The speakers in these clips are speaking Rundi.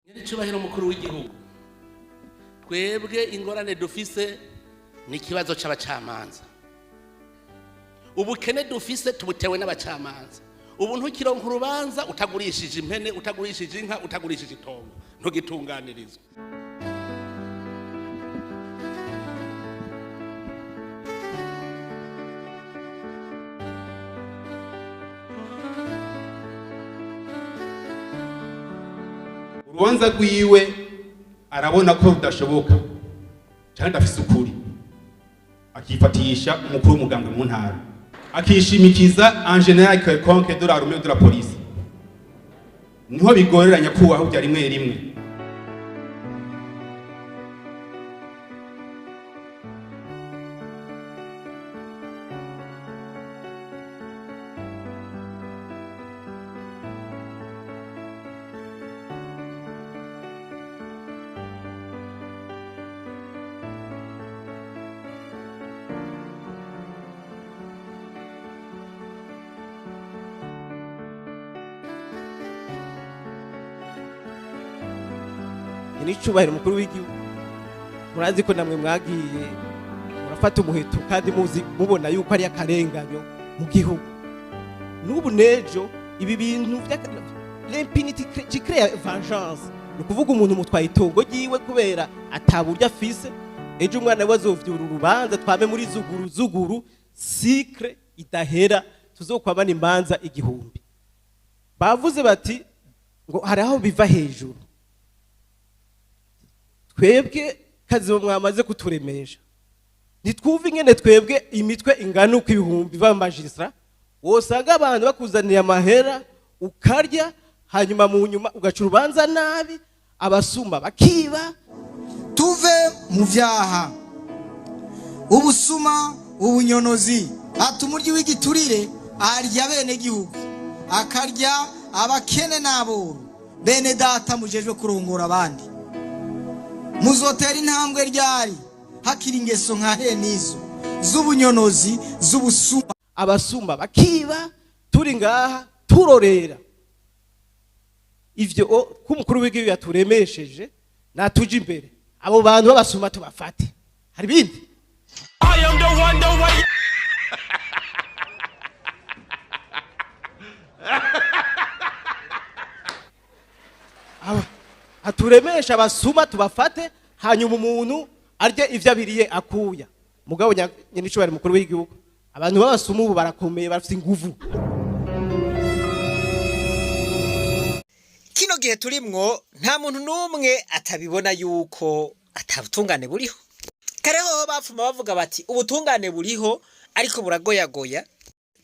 Nyir'icyubahiro mukuru w'igihugu, twebwe ingorane dufise ni ikibazo c'abacamanza. Ubukene dufise tubutewe n'abacamanza. Ubu ntukironka urubanza utagurishije impene, utagurishije inka, utagurishije itongo, ntugitunganirizwa. Urubanza rwiwe arabona ko rudashoboka cyane, adafise ukuri, akifatisha umukuru w'umugambwe mu ntara, akishimikiza en général quelconque de l'armée, de la police. Niho bigoreranya kubaho bya rimwe rimwe. Nyir'icyubahiro umukuru w'igihugu, murazi ko namwe mwagiye murafata umuheto kandi muzi mubona yuko ari akarenganyo mu gihugu. N'ubu nejo ibi bintu l'impunité qui crée vengeance, ni ukuvuga umuntu mutwaye itongo ryiwe kubera ataburyo afise, ejo umwana we azovyura urubanza, twame muri zuguru zuguru, cycle idahera, tuzokwamana imanza 1000. Bavuze bati ngo hari aho biva hejuru. Twebwe kazi mwamaze kuturemesha, ntitwumve ingene twebwe imitwe ingana uko ibihumbi b'amajistra wosanga abantu bakuzaniye amahera ukarya, hanyuma mu nyuma ugaca urubanza nabi, abasuma bakiba. Tuve mu vyaha, ubusuma, ubunyonozi. Ati umuryi w'igiturire arya bene gihugu, akarya abakene n'aboro. Bene data mujejwe kurongora abandi, muzotera intambwe ryari hakiri ingeso nka henizo z'ubunyonozi, z'ubusuma? Abasuma bakiba turi ngaha turorera. Ivyo ko umukuru w'igihugu yaturemesheje, natuje imbere abo bantu b'abasuma tubafate. Hari ibindi. I am the one, the way. Aturemesha abasuma tubafate, hanyuma umuntu arye ivyo abiriye akuya. Mugabo nyenicubahiro mukuru w'igihugu, abantu b'abasuma ubu barakomeye, bafite inguvu. Kino gihe turimwo nta muntu n'umwe atabibona yuko atabutungane buriho. Kare hoho bapfuma bavuga bati ubutungane buriho ariko buragoyagoya,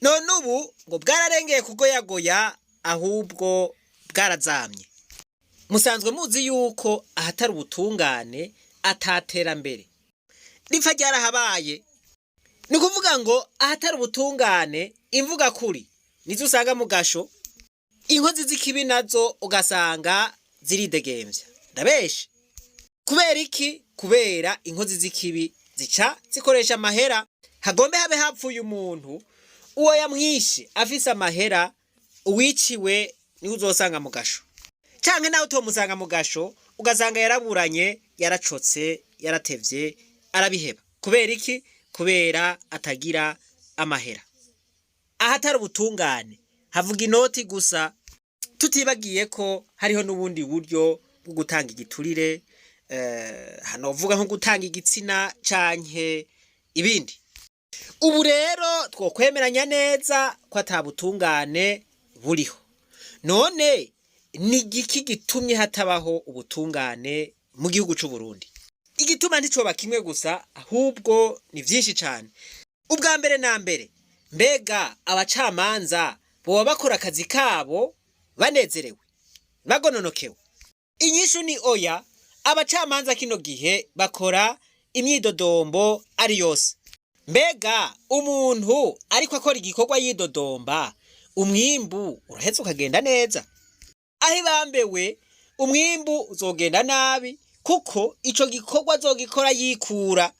none ubu ngo bwararengeye kugoyagoya, ahubwo bwarazamye. Musanzwe muzi yuko ahatari ubutungane ataterambere ripfa ryarahabaye. Ni ukuvuga ngo ahatari ubutungane imvuga kuri nizo usanga mu gasho, inkozi z'ikibi nazo ugasanga ziridegemvya. Ndabeshe? Kubera iki? Kubera inkozi z'ikibi zica zikoresha amahera. Hagombe habe hapfuye umuntu, uwo yamwishe afise amahera, uwiciwe niwe uzosanga mu gasho, canke nawe utomusanga mu gasho ugasanga yaraburanye, yaracotse, yaratevye, arabiheba. Kubera iki? Kubera atagira amahera. Ahatari ubutungane havuga inoti gusa, tutibagiye ko hariho n'ubundi buryo bwo gutanga igiturire, hanovuga nko gutanga igitsina canke ibindi. Ubu rero twokwemeranya neza ko ata butungane buriho. None ni igiki gitumye hatabaho ubutungane mu gihugu c'u Burundi? Igituma nticoba kimwe gusa, ahubwo ni vyinshi cane. Ubwa mbere na mbere, mbega abacamanza boba bakora akazi kabo banezerewe, bagononokewe? Inyishu ni oya. Abacamanza kino gihe bakora imyidodombo ari yose. Mbega umuntu ariko akora igikorwa yidodomba, umwimbu uraheza ukagenda neza? Aho ibambewe umwimbu uzogenda nabi, kuko ico gikorwa azogikora yikura.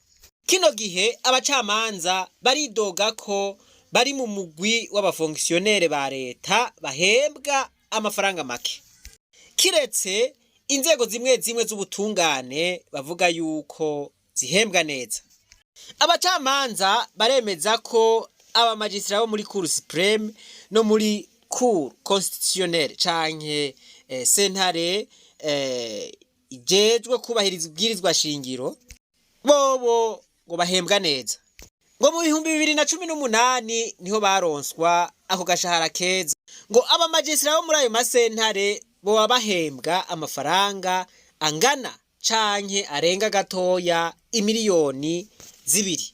Kino gihe abacamanza baridoga ko bari mu mugwi w'abafonkisiyonere ba leta bahembwa amafaranga make, kiretse Inzego zimwe zimwe z'ubutungane bavuga yuko zihembwa neza. Abacamanza baremeza ko abamajisitara bo muri Cour suprême no muri Cour constitutionnelle canke sentare ijejwe kubahiriza ibwirizwa shingiro bobo ngo bahembwa neza. Ngo mu 2018 niho baronswa ako gashahara keza. Ngo abamajisitara bo muri ayo masentare boba bahembwa amafaranga angana canke arenga gatoya imiliyoni 2.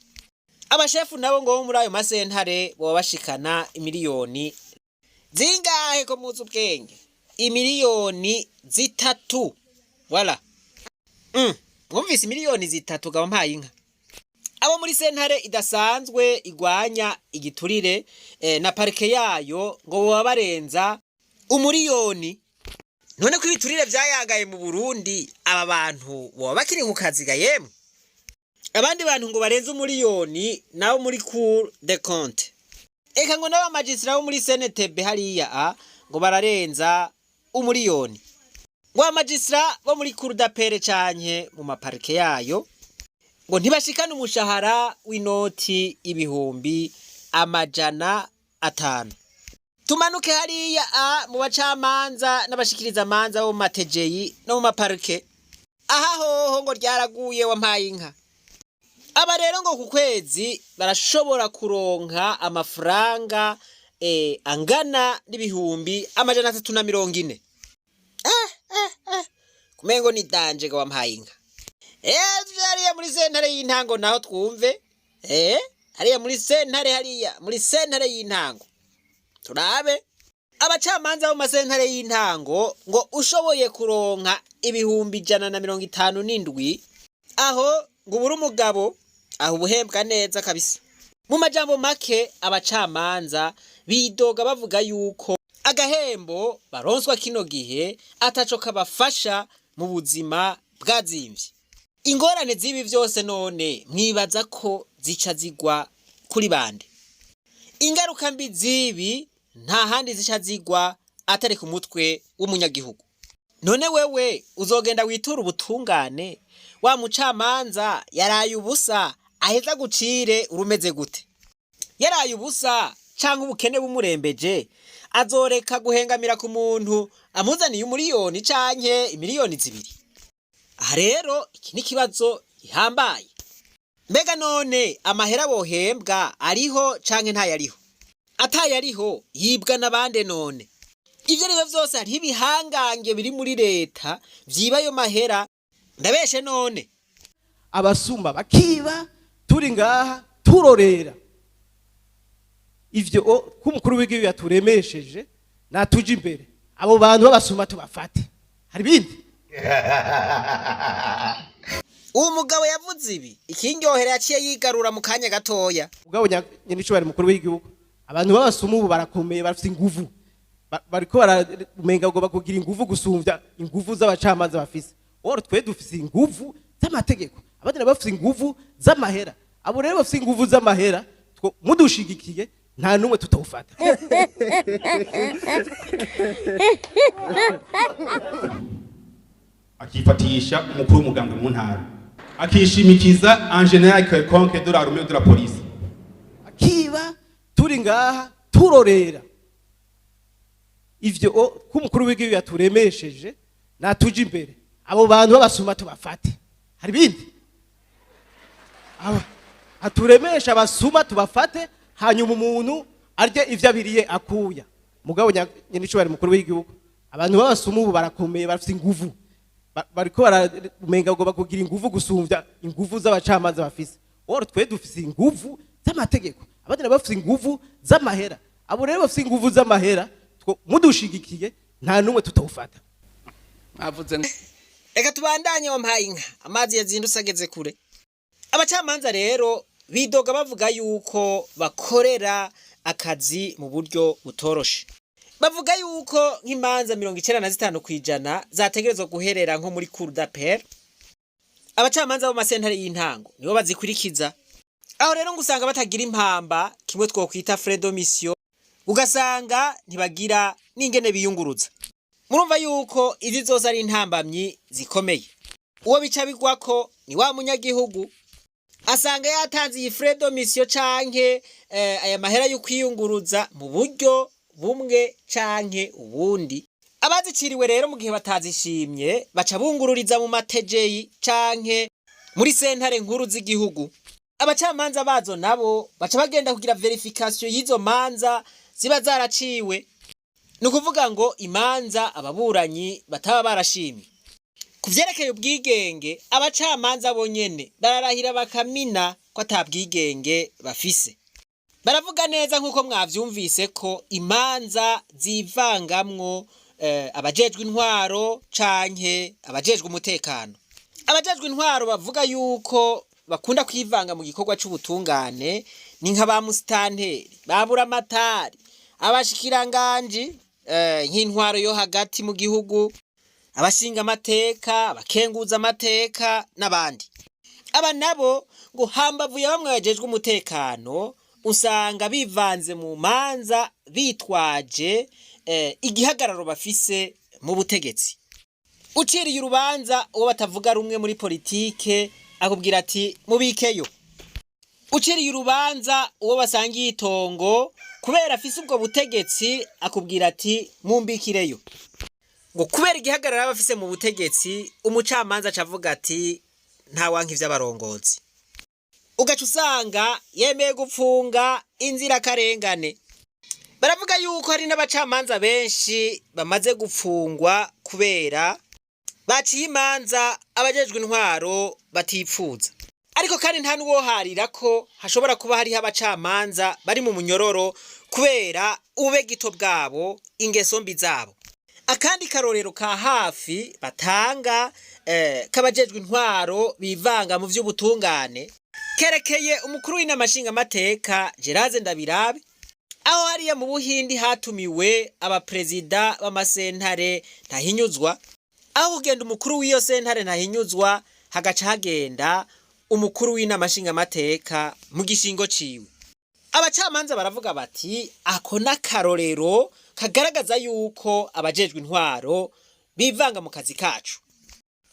Abashefu nabo ngo bo muri ayo masentare boba bashikana imiliyoni zingahe ko muzi ubwenge? Imiliyoni 3. Voilà. Mwumvise imiliyoni 3 gaba mpaye inka. Abo muri sentare idasanzwe igwanya igiturire na parike yayo ngo boba barenza umuriyoni. None ko ibiturire vyayagaye mu Burundi, aba bantu boba bakiri ku kazi ga yemwe? Abandi bantu ngo barenze umuriyoni nabo muri Cour des comptes. Eka ngo n'abamajisitara bo muri CNTB hariya a ngo bararenza umuriyoni. Ngo abamajisitara bo muri Cour d'appel canke mu maparike yayo ngo ntibashikane umushahara w'inoti 500,000. Tumanuke hariya a mu bacamanza n'abashikiriza amanza bo mu matejeyi no mu maparike. Aha hoho ngo ryaraguye wampaye inka. Aba rero ngo ku kwezi barashobora kuronka amafaranga angana n'340,000. Kumengo ni danje ga wampaye inka. Hariya muri sentare y'intango naho twumve. Hariya muri sentare, hariya muri sentare y'intango. Turabe. Abacamanza bo mu masentare y'intango ngo ushoboye kuronka 157,000, aho ngo ubure umugabo, aho ubuhembwa neza kabisa. Mu majambo make, abacamanza bidoga bavuga yuko agahembo baronswa kino gihe ataco kabafasha mu buzima bwazimvye. Ingorane z'ibi vyose none mwibaza ko zica zigwa kuri bande? Ingaruka mbi z'ibi nta handi zica zigwa atari ku mutwe w'umunyagihugu. None wewe uzogenda witura ubutungane, wa mucamanza yaraye ubusa aheza gucire urumeze gute? Yaraye ubusa canke ubukene bumurembeje, azoreka guhengamira ku muntu amuzaniye umuriyoni canke imiliyoni 2? Aha rero iki ni ikibazo gihambaye. Mbega none amahera bohembwa ariho canke ntayariho? Atayariho yibwa n'abande none? Ivyo arivyo vyose hariho ibihangange biri muri leta vyiba ayo mahera. Ndabeshe none? Abasuma bakiba turi ngaha turorera. Ivyo ko umukuru w'igihugu yaturemesheje, natuje imbere abo bantu b'abasuma tubafate. Hari ibindi. Uwo mugabo yavuze ibi, ikindyohera yaciye yigarura mu kanya gatoya. Mugabo nyenicubahiro mukuru w'igihugu, abantu b'abasuma ubu barakomeye, bafite inguvu. Bariko baramenga ngo bakugira inguvu gusumvya inguvu z'abacamanza bafise. Oro twe dufise inguvu z'amategeko, abandi nabo bafise inguvu z'amahera. Abo rero bafise inguvu z'amahera, mudushigikiye nta n'umwe tutawufata. Akifatisha umukuru w'umugambwe mu ntara, akishimikiza en général quelconque de l'armée ou de la police. Akiba turi ngaha turorera. Ivyo ko umukuru w'igihugu yaturemesheje, natuje imbere abo bantu b'abasuma tubafate. Hari ibindi. Aturemesha abasuma tubafate, hanyuma umuntu arye ivyo abiriye akuya. Mugabo nyenicubahiro mukuru w'igihugu, abantu b'abasuma ubu barakomeye, bafite inguvu. Bariko baramenga ngo bakugira inguvu gusumvya inguvu z'abacamanza bafise. Oro twe dufise inguvu z'amategeko, abandi nabo bafise inguvu z'amahera. Abo rero bafise inguvu z'amahera, mudushigikiye nta n'umwe tutawufata. Mwavuze ngo Reka tubandanye wampaye inka, amazi yazindutse ageze kure. Abacamanza rero bidoga bavuga yuko bakorera akazi mu buryo butoroshe. Bavuga yuko nk'imanza 95% zategerezwa guherera nko muri Cour d'appel, abacamanza bo masentare y'intango nibo bazikurikiza. Aho rero ngo usanga batagira impamba, kimwe twokwita frais de mission, ugasanga ntibagira n'ingene biyunguruza. Murumva yuko izi zose ari intambamyi zikomeye. Uwo bica bigwako ni wa munyagihugu asanga yatanze iyi frais de mission canke aya mahera yo kwiyunguruza mu buryo bumwe canke ubundi. Abaziciriwe rero, mu gihe batazishimye, baca bungururiza mu ma TGI canke muri sentare nkuru z'igihugu. Abacamanza bazo nabo baca bagenda kugira vérification y'izo manza ziba zaraciwe, ni ukuvuga ngo imanza ababuranyi bataba barashimye. Ku vyerekeye ubwigenge, abacamanza bonyene bararahira bakamina ko ata bwigenge bafise. Baravuga neza, nk'uko mwavyumvise, ko imanza zivangamwo abajejwe intwaro canke abajejwe umutekano. Abajejwe intwaro bavuga yuko bakunda kwivanga mu gikorwa c'ubutungane ni nka ba musitanteri, ba buramatari, abashikiranganji nk'intwaro yo hagati mu gihugu, abashinga amateka, abakenguza amateka n'abandi. Aba nabo ngo hambavu ya bamwe bajejwe umutekano, usanga bivanze mu manza bitwaje igihagararo bafise mu butegetsi. Uciriye urubanza uwo batavuga rumwe muri politike, akubwira ati: "Mubikeyo." Uciriye urubanza uwo basangiye itongo, kubera afise ubwo butegetsi, akubwira ati: "Mumbikireyo." Ngo kubera igihagararo aba afise mu butegetsi, umucamanza aca avuga ati: "Ntawanka ivy'abarongozi." Ugaca usanga yemeye gupfunga inzirakarengane. Baravuga yuko hari n'abacamanza benshi bamaze gupfungwa kubera baciye imanza abajejwe intwaro batipfuza. Ariko kandi nta n'uwoharira ko hashobora kuba hariho abacamanza bari mu munyororo kubera ube gito bwabo, ingeso mbi zabo. Akandi karorero ka hafi batanga k'abajejwe intwaro bivanga mu vy'ubutungane kerekeye umukuru w'inama nshingamateka Gerard Ndabirabe, aho hariya mu Buhindi hatumiwe abaperezida b'amasentare ntahinyuzwa. Aho kugenda umukuru w'iyo sentare ntahinyuzwa, hagaca hagenda umukuru w'inama nshingamateka mu gishingo ciwe. Abacamanza baravuga bati: "Ako n'akarorero kagaragaza yuko abajejwe intwaro bivanga mu kazi kacu."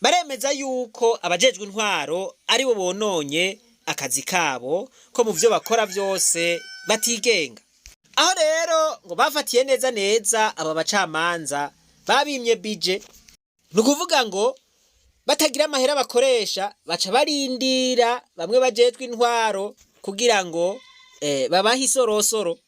Baremeza yuko abajejwe intwaro aribo bononye akazi kabo, ko mu vyo bakora vyose batigenga. Aho rero ngo bafatiye neza neza aba bacamanza, babimye budget. Ni ukuvuga ngo batagira amahera bakoresha, baca barindira bamwe bajejwe intwaro kugira ngo babahe isorosoro.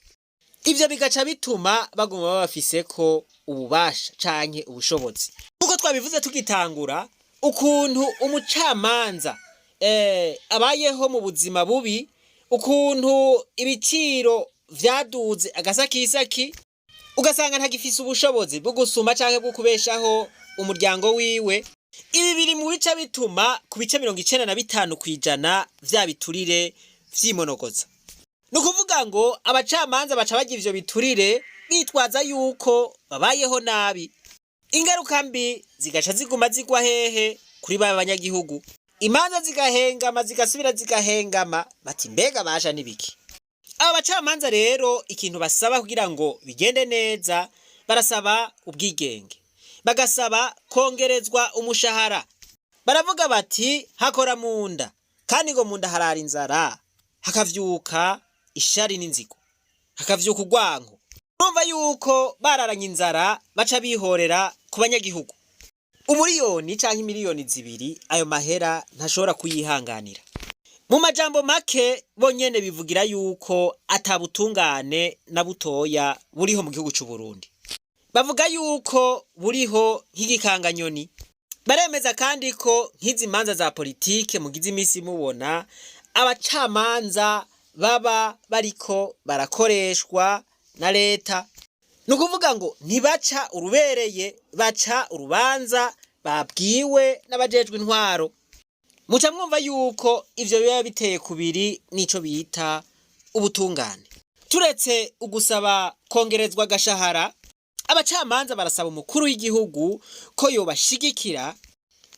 Ivyo bigaca bituma baguma babafiseko ububasha canke ubushobozi. Nkuko twabivuze tugitangura, ukuntu umucamanza abayeho mu buzima bubi, ukuntu ibiciro vyaduze agasakisaki, ugasanga ntagifise ubushobozi bwo gusuma canke bwo kubeshaho umuryango wiwe, ibi biri mu bice bituma ku bice 95% vya biturire vyimonogoza. Ni ukuvuga ngo abacamanza baca bagira ivyo biturire bitwaza yuko babayeho nabi. Ingaruka mbi zigaca ziguma zigwa hehe? Kuri ba banyagihugu. Imanza zigahengama, zigasubira zigahengama, bati: "Mbega basha n'ibiki?" Aba bacamanza rero ikintu basaba kugira ngo bigende neza, barasaba ubwigenge, bagasaba kongerezwa umushahara. Baravuga bati: "Hakora mu nda, kandi ngo mu nda harara inzara, hakavyuka ishari n'inzigo, hakavyuka urwanko." Urumva yuko bararanye inzara baca bihorera ku banyagihugu. Umuriyoni canke imiliyoni 2, ayo mahera ntashobora kuyihanganira. Mu majambo make, bonyene bivugira yuko ata butungane na butoya buriho mu gihugu c'u Burundi. Bavuga yuko buriho nk'igikanganyoni. Baremeza kandi ko nk'izi manza za politike mugize imisi mubona, abacamanza baba bariko barakoreshwa na leta. Ni ukuvuga ngo ntibaca urubereye, baca urubanza babwiwe n'abajejwe intwaro. Muca mwumva yuko ivyo biba biteye kubiri n'ico bita ubutungane. Turetse ugusaba kongerezwa agashahara, abacamanza barasaba umukuru w'igihugu ko yobashigikira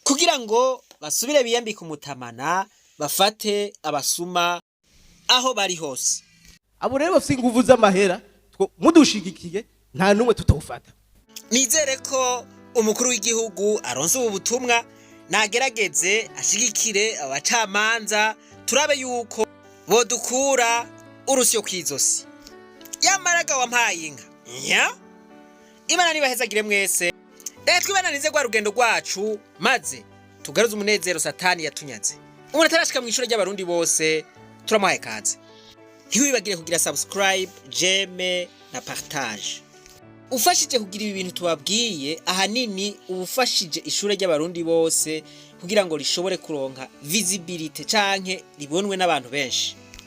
kugira ngo basubire biyambike umutamana, bafate abasuma aho bari hose. Abo rero bafite inguvu z'amahera, mudushigikiye, nta n'umwe tutawufata. Nizere ko umukuru w'igihugu aronse ubu butumwa, nagerageze ashigikire abacamanza, turabe yuko bodukura urusyo kw'izosi. Yamaraga wampaye inka nya. Imana nibahezagire mwese. Reka twibananize rwa rugendo rwacu, maze tugaruze umunezero Satani yatunyaze. Umuntu atarashika mu ishuri ry'Abarundi bose, turamuhaye kaze. Ntiwibagire kugira subscribe, j'aime na partage. Ufashije kugira ibi bintu tubabwiye, ahanini ubufashije ishure ry'Abarundi bose kugira ngo rishobore kuronka visibility canke ribonwe n'abantu benshi.